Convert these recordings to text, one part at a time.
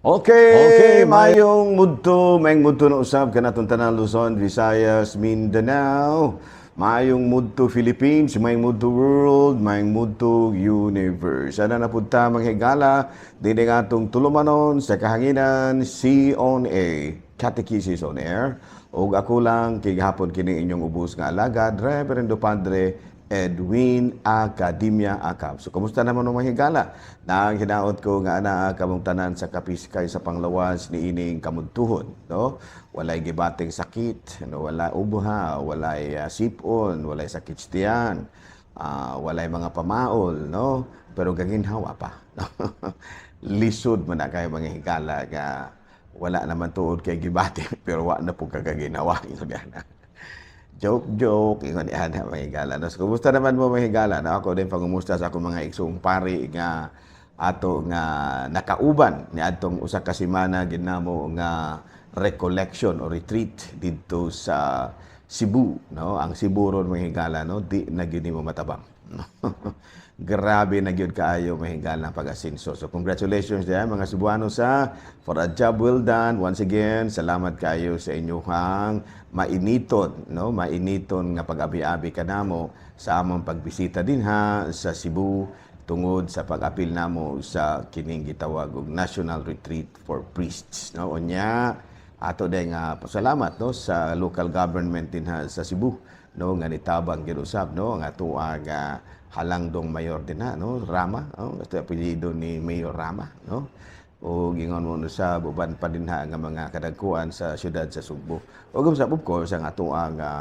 Okay, maayong mudto na usab kanatong tanan Luzon, Visayas, Mindanao. Maayong mudto Philippines, maayong mudto world, maayong mudto universe. Ana na pud ta, mga higala, dinhi atong tulumanon sa kahanginan, C on A, Catechesis on Air. Ug ako lang kigahapon kini inyong ubos nga alagad, Reverendo Padre Edwin Academia Acab. So, kumusta naman, mga higala? Nang hinaot ko nga anaa kamong tanan sa kapiskay sa panglawas ni ining kamudtuhon, no? Walay gibating sakit, no? Walay ubuha, walay sipon, walay sakit sa tiyan, walay mga pamaol, no? Pero gaginhawa pa. No? Lisod man na kayo, mga higala, nga wala naman tuod kay gibati pero wa na pud kagaginhawa. Ingon ana. Joke, joke, ingon ana, mga higala. No, so, kumusta naman mo, mga higala? No, ako din pangumusta sa akong mga igsoong pari nga ato nga nakauban ni adtong usa ka semana ginamo nga recollection o retreat didto sa Cebu, no? Ang Cebu ron, mga higala, no, di na gyud nimo matabang. Grabe na gyud kaayo, mga higala, ang pag-asinso. So congratulations diha, mga Cebuano, sa for a job well done. Once again, salamat kayo sa inyong mainiton, no? Mainiton nga pag-abi-abi kanamo sa among pagbisita dinha sa Cebu tungod sa pag-apil namo sa kining gitawag og National Retreat for Priests, no? Unya ato din nga pasalamat, no, sa local government dinha sa Cebu, no, nga nitabang gyud usab, no, ang atoa nga halangdong mayor dinha, no, Rama, no, ito apelyido ni Mayor Rama, no, o gingon mo no sa uban pa dinha nga mga kadagkuan sa siyudad sa Sugbo ug sa, of course, ang atoa nga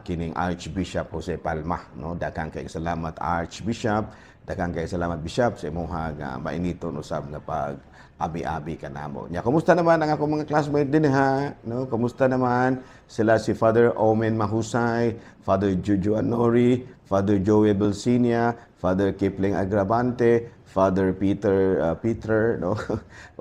kining Archbishop Jose Palma, no. Daghang kay salamat, Archbishop. Daghang kay salamat, Bishop, sa imuha nga mainiton usab nga pag abi-abi kanamo. Nya kumusta naman ang akong mga classmate din ha, no? Kumusta naman sila si Father Omen Mahusay, Father Juju Anori, Father Joey Belsinia, Father Kipling Agravante, Father Peter Peter, no?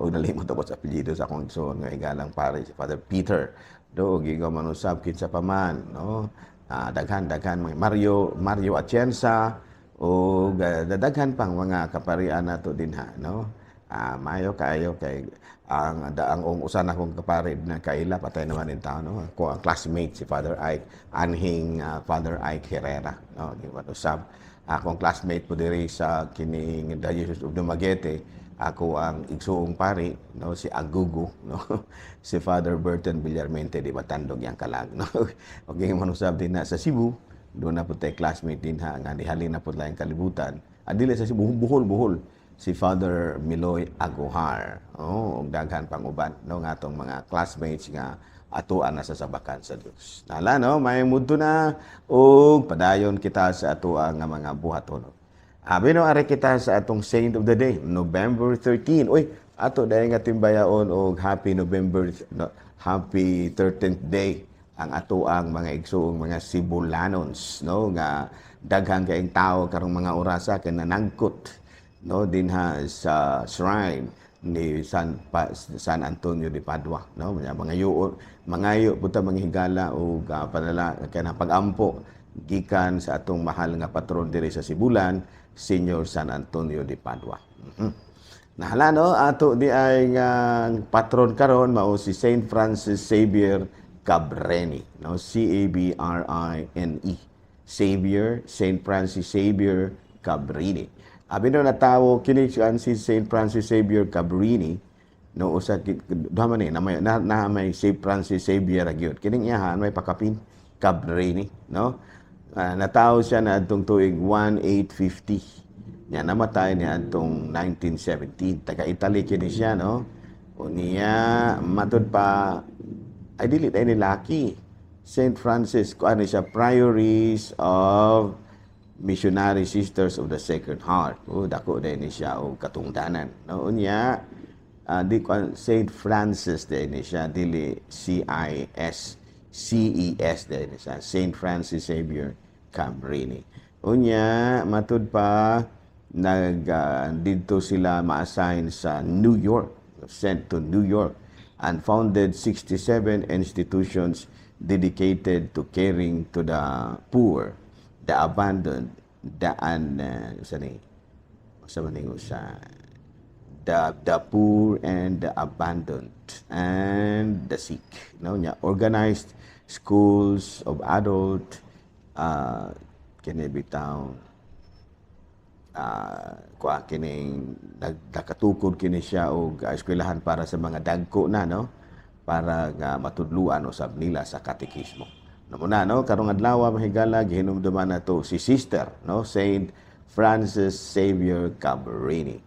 O nalimot ako sa apelyido sa akong igsoon nga igalang pare, si Father Peter. Do gigo man usab kinsa pa man, no? Daghan daghan mga Mario Mario Atienza o dadaghan pang mga kaparian nato dinha, no? Mayo kaayo kay ang daang ong usa na kong kapari na kaila patay naman in taon, no. Ako ang classmate si Father Ike anhing Father Ike Herrera, no, di ba usab akong classmate po diri sa kining Diocese of Dumaguete, ako ang igsuong pari, no, si Agugo, no, si Father Burton Villarmente di Batandog yang kalag, no. Okay man usab din na sa Cebu doon na po tay classmate din ha nga nihalin na po laing kalibutan. Adili sa Cebu, Bohol, Bohol, si Father Miloy Aguhar. Oh, ug daghan pang uban, no, nga atong mga classmates nga atoa na sa sabakan sa Dios. Nala, no, may mudto na ug padayon kita sa atoa nga mga buhaton. Abi no, ari kita sa atong Saint of the Day, November 13. Uy, ato dahil nga timbayaon og happy November, no, happy 13th day ang atoang mga igsuong mga Sibulanons, no, nga daghang kaayong tao karong mga orasa kay nanagkot, no, dinha sa shrine ni San Antonio de Padua, no. Mga yuo mangayo pud ta, mga higala, og panala kanang pagampo gikan sa atong mahal nga patron diri sa Sibulan, Senior San Antonio de Padua. Nahala, no, ato di ay nga patron karon mao si Saint Francis Xavier Cabrini, no, C A B R I N E, Xavier, Saint Francis Xavier Cabrini. Abi no, natawo kini si Saint Francis Xavier Cabrini, no, usa duha man ni na may na may Saint Francis Xavier gyud kining iyahan may pakapin Cabrini, no. Natawo siya na adtong tuig 1850 nya namatay niya adtong 1917. Taga Italy kini siya, no. Unya matud pa ay dili ay ni laki Saint Francis ko ano siya, Priories of Missionary Sisters of the Sacred Heart. Oh, dako din ni siya og katungdanan. No, unya di ko Saint Francis din ni siya, dili C I S C E S din ni siya, Saint Francis Xavier Cabrini. Unya matud pa nag didto sila ma-assign sa New York, sent to New York and founded 67 institutions dedicated to caring to the poor, the abandoned, the un sa ni sa man sa the poor and the abandoned and the sick, no? Nya organized schools of adult kini bitaw kuha kining nagkatukod kini siya og eskwelahan para sa mga dagko na, no, para nga matudluan usab nila sa katekismo. No muna, no, karong adlaw, mga higala, gihinumduman nato si Sister, no, Saint Frances Xavier Cabrini.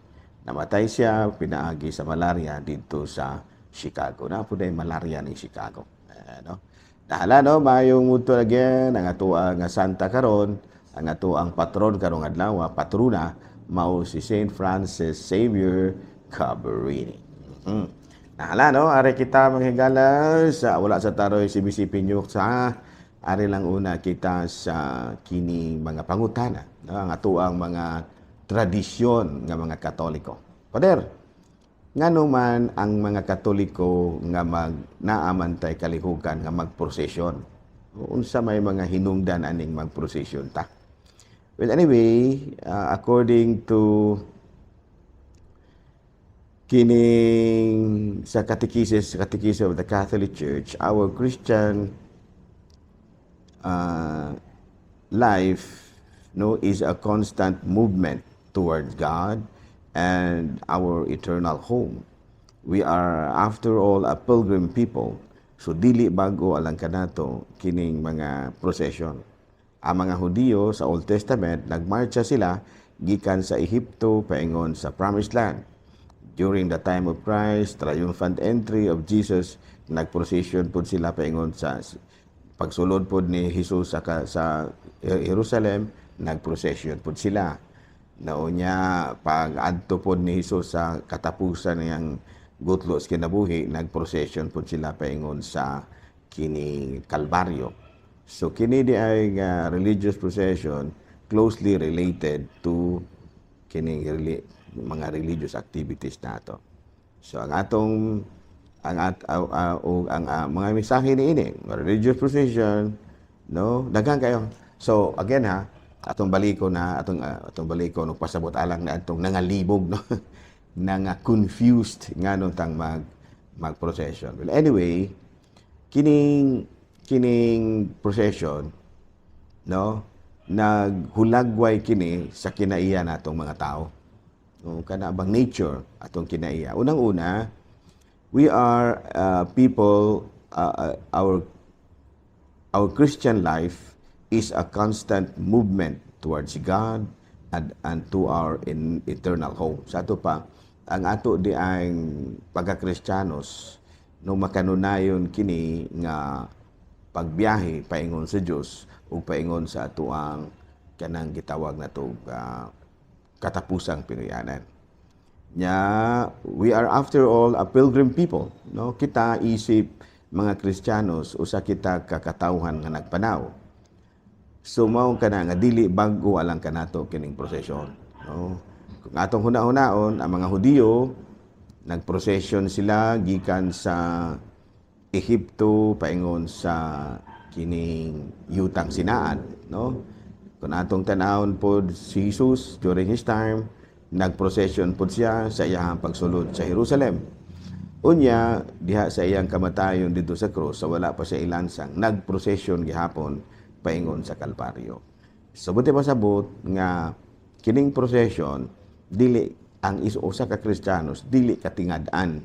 Namatay siya pinaagi sa malaria dito sa Chicago. Na po malaria ni Chicago. No? Nahala, no, mayong mudto again. Ang ato nga santa karon, ang ato ang patron karong adlaw, patrona, mao si Saint Frances Xavier Cabrini. Nahala, no, ari kita, mga higala, sa wala sa taroy CBCP News sa ari lang una kita sa kining mga pangutana, no, ang ato ang mga tradisyon nga mga Katoliko. Pader, ngano man ang mga Katoliko nga mag naamantay kalihukan nga magprosesyon? Unsa may mga hinungdan aning magprosesyon ta? Well, anyway, according to kining sa catechesis, Catechism of the Catholic Church, our Christian life, no, is a constant movement towards God and our eternal home. We are, after all, a pilgrim people. So dili bago alang kanato kining mga procession. Ang mga Hudiyo sa Old Testament, nagmarcha sila gikan sa Ehipto paingon sa Promised Land. During the time of Christ, triumphant entry of Jesus, nagprocession pud sila paingon sa pagsulod pod ni Jesus sa Jerusalem, nagprocession pod sila. Naunya pag adto pod ni Jesus sa katapusan niyang gutlo sa kinabuhi, nagprocession pod sila paingon sa kini Kalbaryo. So kini di ay nga religious procession closely related to kining mga religious activities nato. So ang atong ang at o ang mga mensahe niini, religious procession, no, daghan kayo. So again ha, atong baliko na atong baliko no, pasabot alang na atong nangalibog, no, nanga confused ngano tang mag procession. Well, anyway, kining procession, no, naghulagway kini sa kinaiya natong mga tao. No, kana bang nature atong kinaiya. Unang-una, we are people, our Christian life is a constant movement towards God and to our eternal home. Sa ato pa, ang ato di ang pagka-Kristiyanos, no, makanunayon kini nga pagbiyahe paingon sa Dios ug paingon sa atoang kanang gitawag nato katapusang pinuyanan. Nya, we are, after all, a pilgrim people, no? Kita isip mga Kristiyanos, usa kita ka katawhan nga nagpanaw. So mao kana nga dili bag-o alang kanato kining prosesyon, no? Kung atong huna-hunaon, ang mga Hudiyo nagprosesyon sila gikan sa Ehipto paingon sa kining yutang Sinaan, no? Kung atong tan-awon pod si Jesus during his time, nagprocession pod siya sa iyang pagsulod sa Jerusalem. Unya, diha sa iyang kamatayon dito sa krus, sa wala pa siya ilansang, nagprocession gihapon paingon sa Kalbaryo. So buti pasabot nga kining procession, dili ang usa ka Kristiyanos dili katingad-an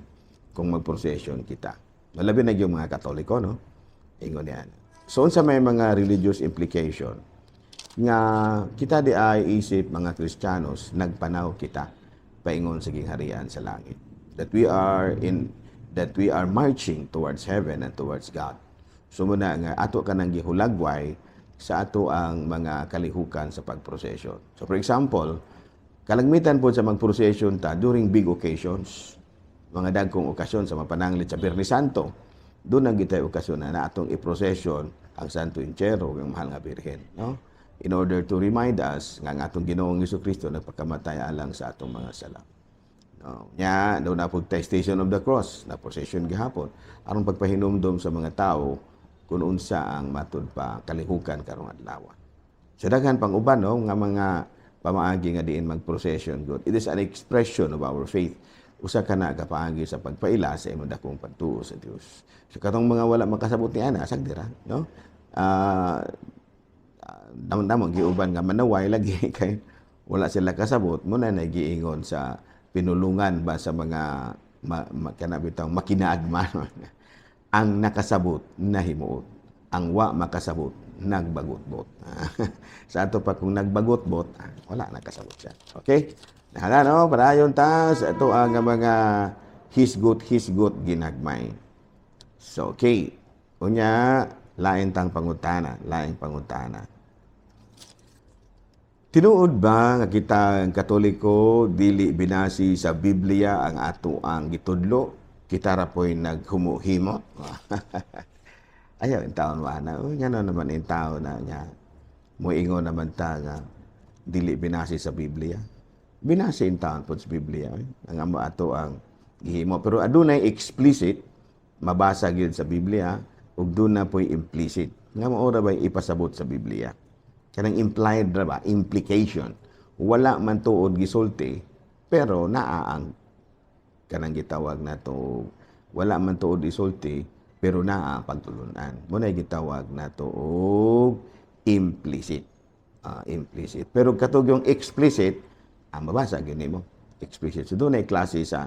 kung magprocession kita. Labi na yung mga Katoliko, no? Ingon yan. So unsa may mga religious implication nga kita di ay isip mga Kristiyanos nagpanaw kita paingon sa gingharian sa langit. That we are marching towards heaven and towards God. So muna nga ato kanang gihulagway sa ato ang mga kalihukan sa pagprocession. So for example, kalagmitan po sa magprocession ta during big occasions, mga dagkong okasyon sa mapananglit sa Biyernes Santo, doon ang gitay okasyon na atong i-procession ang Santo Entierro ng Mahal nga Birhen, no? In order to remind us nga ang atong Ginoong Kristo nagpakamatay alang sa atong mga sala. No. Nya, doon na po Station of the Cross, na procession gihapon aron pagpahinumdom sa mga tao kung unsa ang matud pa kalihukan karong adlaw. Sa daghan pang uban, no, nga mga pamaagi nga diin mag-procession good. It is an expression of our faith. Usa ka na ka paagi sa pagpaila sa imong dakong pagtuo sa Dios. So katong mga wala makasabot ni ana, sagdira, no? Damo giuban nga manaway lagi kay wala sila kasabot mo na nagiingon sa pinulungan ba sa mga kana bitang makinaagman: ang nakasabot nahimuot, ang wa makasabot nagbagot-bot. Sa ato pa, kung nagbagot-bot, wala nakasabot siya. Okay, Nahala, no? Padayon ta sa ato ang mga hisgot-hisgot ginagmay. So, okay. Unya, lain tang pangutana, lain pangutana. Tinuod ba nga kita ang Katoliko dili binasi sa Biblia ang ato ang gitudlo? Kita ra po'y naghumuhimo. Ayaw in taon wa na. Uy, ngano naman in taon na nga moingon naman ta nga dili binasi sa Biblia? Binasi in taon po sa Biblia. Eh. Ang amo ato ang gihimo. Pero adunay explicit, mabasa gyud sa Biblia, ug duna po'y implicit. Nga mao ra ba'y ipasabot sa Biblia? Kanang implied ra ba? Implication. Wala man tuod gisulti, pero naa ang kanang gitawag nato, wala man tuod isulti pero naa ang pagtulunan. Mao na gitawag nato og implicit. Implicit. Pero katong yung explicit, ang mabasa gyud nimo. Explicit. So dunay klase sa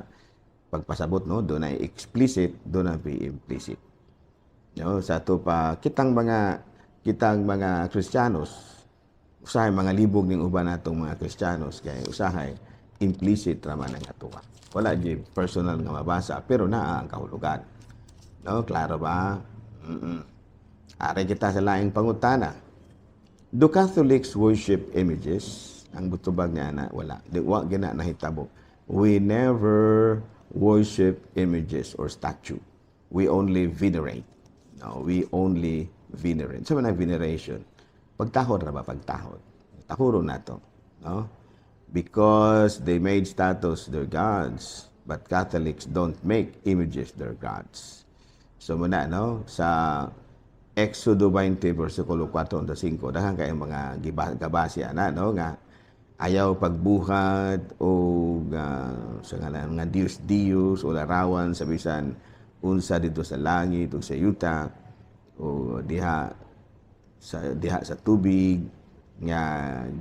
pagpasabot, no, dunay explicit, dunay implicit. No, sa ato pa kitang mga Kristiyanos, usahay mga libog ning uban natong mga Kristiyanos kay usahay implicit ra man ang atoa. Wala gyud personal nga mabasa pero naa ang kahulugan. No, klaro ba? Ari kita sa laing pangutana. Do Catholics worship images? Ang butubag niya na wala. Di wa gina nahitabo. We never worship images or statue. We only venerate. No, we only venerate. Sa man veneration? Pagtahod ra ba, pagtahod? Tahuro nato, no? Because they made statues their gods, but Catholics don't make images their gods. So muna, no, sa Exodo 20 versikulo 4 hanggang 5, daghan kay mga gabasi ana, no, nga ayaw pagbuhat o sa ngalan nga Dios Dios o larawan sa bisan unsa dito sa langit o sa yuta o diha sa tubig nga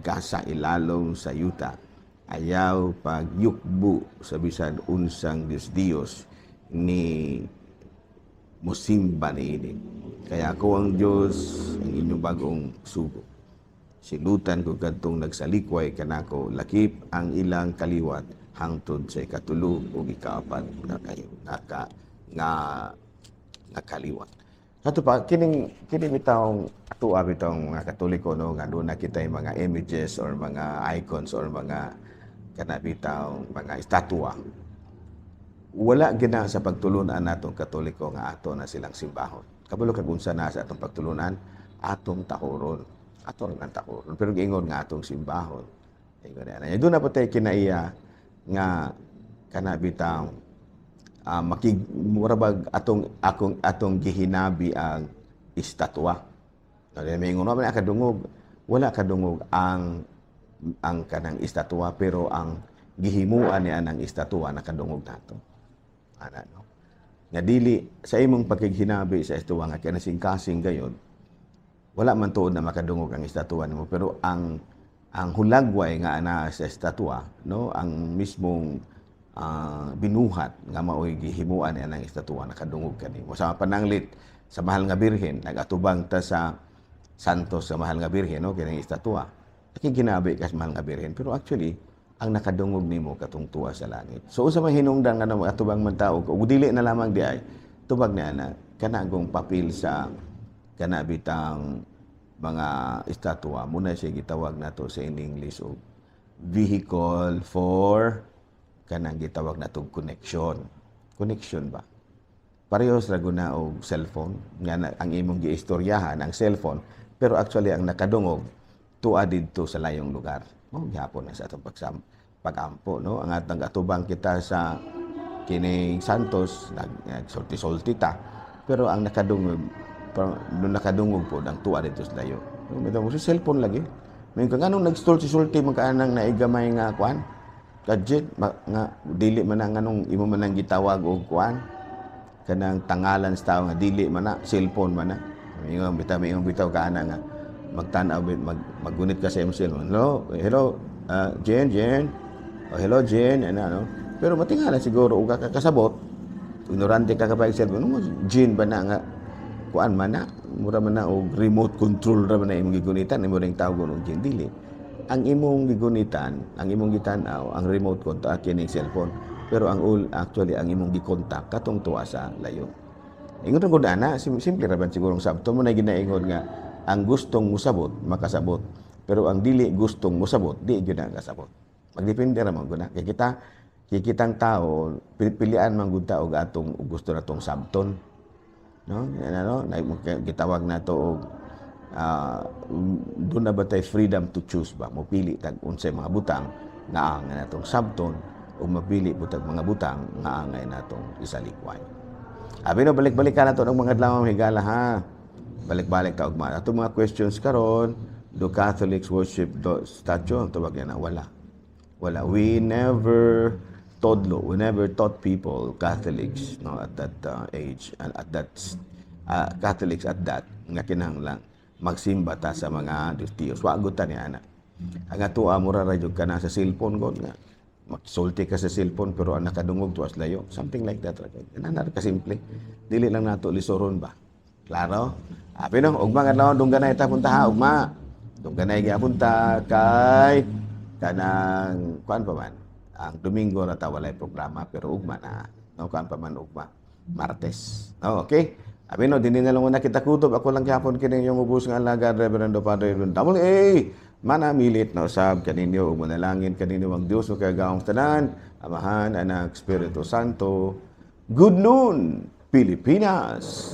gasa ilalom sa yuta. Ayaw pagyukbo sa bisan unsang Dios Dios ni musimba niini. Kaya ako ang Diyos, ang inyong bagong sugo. Silutan ko kadtong nagsalikway kanako, lakip ang ilang kaliwat hangtod sa ikatulo ug ikaapat nga kayo nga nga nga kaliwat. Kato pa kining bitawng atoa bitawng mga Katoliko, no, nga duna kitay mga images or mga icons or mga kana bitawng mga estatwa. Wala gina sa pagtulunan natong Katoliko nga ato na silang simbahon. Kabalo kag unsa na sa atong pagtulunan? Atong tahuron. Ato rin ang tahuron. Pero giingon nga atong simbahon. Ingon na. Duna pa tay kinaiya nga kana bitang makig mura bag atong akong atong gihinabi ang estatwa. Kaya may ingon wala kadungog, wala kadungog ang kanang estatwa, pero ang gihimuan niya ang estatwa nakadungog nato. Ana, no? Nga dili sa imong pakighinabi sa estatwa nga kinasing-kasing gayon, wala man tuod na makadungog ang estatwa nimo, pero ang hulagway nga ana sa estatwa, no, ang mismong binuhat nga maoy gihimuan niya ng estatwa nakadungog kanimo. Sa pananglit sa Mahal nga Birhen, nagatubang ta sa Santos sa Mahal nga Birhen, no, kining estatwa. Nakiginabi ka sa Mahal nga Birhen, pero actually ang nakadungog nimo katong tuwa sa langit. So usa man hinungdan nga atubang man tao ug dili na lamang di ay tubag niya na kana gong papel sa kana bitang mga estatwa muna siya gitawag nato sa in English og vehicle for kanang gitawag nato connection. Connection ba? Parehas ra guna og cellphone nga na, ang imong giistoryahan ang cellphone, pero actually ang nakadungog tuwa didto sa layong lugar. Mao gihapon na sa atong pagampo, no? Ang atong atubang kita sa kining Santos, nagsulti-sulti ta, pero ang nakadungog, pero nung nakadungog po ang tuwa didto sa layo. No, mo sa cellphone lagi. May kung anong nagsulti-sulti man kaanang naigamay nga kuan. Gadget nga dili man na nganong imo man ang gitawag og kuan kanang tangalan sa tao nga dili man na cellphone man na. Ingon bitaw ka ana nga magtan-aw, maggunit ka sa imong cellphone. "Hello, hello, Jen, Jen. Oh, hello, Jen," ana, no? Pero matingala siguro ug ka kasabot, ignorante ka kapag cellphone mo, Jen ba na nga kuan man na, mura man na og remote control ra man na imong gigunitan, imo ring tawag og Jen. Dili. Ang imong gigunitan, ang imong gitan-aw, ang remote control kining cellphone. Pero ang all, actually ang imong gikontak katong tuwa sa layo. Ingon ra gud ana, simple ra ban siguro sabto mo na ginaingon nga ang gustong musabot makasabot. Pero ang dili gustong musabot, di gyud na kasabot. Magdepende ra man gud na. Kay kita kay kitang tao, pilian man gud ta og atong og gusto natong sabton. No? Yan ano, na, gitawag nato og doon na ba tay freedom to choose ba? Mopili tag unsay mga butang nga ang natong sabton o mapili po tag mga butang nga angay natong isalikway. Abi no, balik-balik ka na to ng mga adlaw, higala ha. Balik-balik ta ugma. Ato mga questions karon, do Catholics worship the statue? Ang tubag niya na wala. Wala. We never todlo, we never taught people, Catholics, no, at that age and at that Catholics at that nga kinahanglan magsimba ta sa mga Diyos. Wa gud ta ni ana. Ang atoa mura ra jud ka na sa cellphone god nga magsulti ka sa cellphone pero ang nakadungog tuwas layo. Something like that ra. Ana ka simple. Dili lang nato lisoron ba. Klaro? Abi no, ugma nga adlaw dungganay ta punta ha, ugma. Dungganay gyapon ta kay kanang kuan pa man. Ang Domingo ra ta walay programa pero ugma na. No, kuan pa man ugma. Martes. No, okay? Abi no, dinhi na lang una kita kutob. Ako lang gyapon kini yung ubos nga alagad, Reverendo Padre Edwin Double A. Manamilit na usab kaninyo ug manalangin kaninyo ang Dios o kagahom tanan, Amahan, Anak, Espiritu Santo. Good noon, Pilipinas.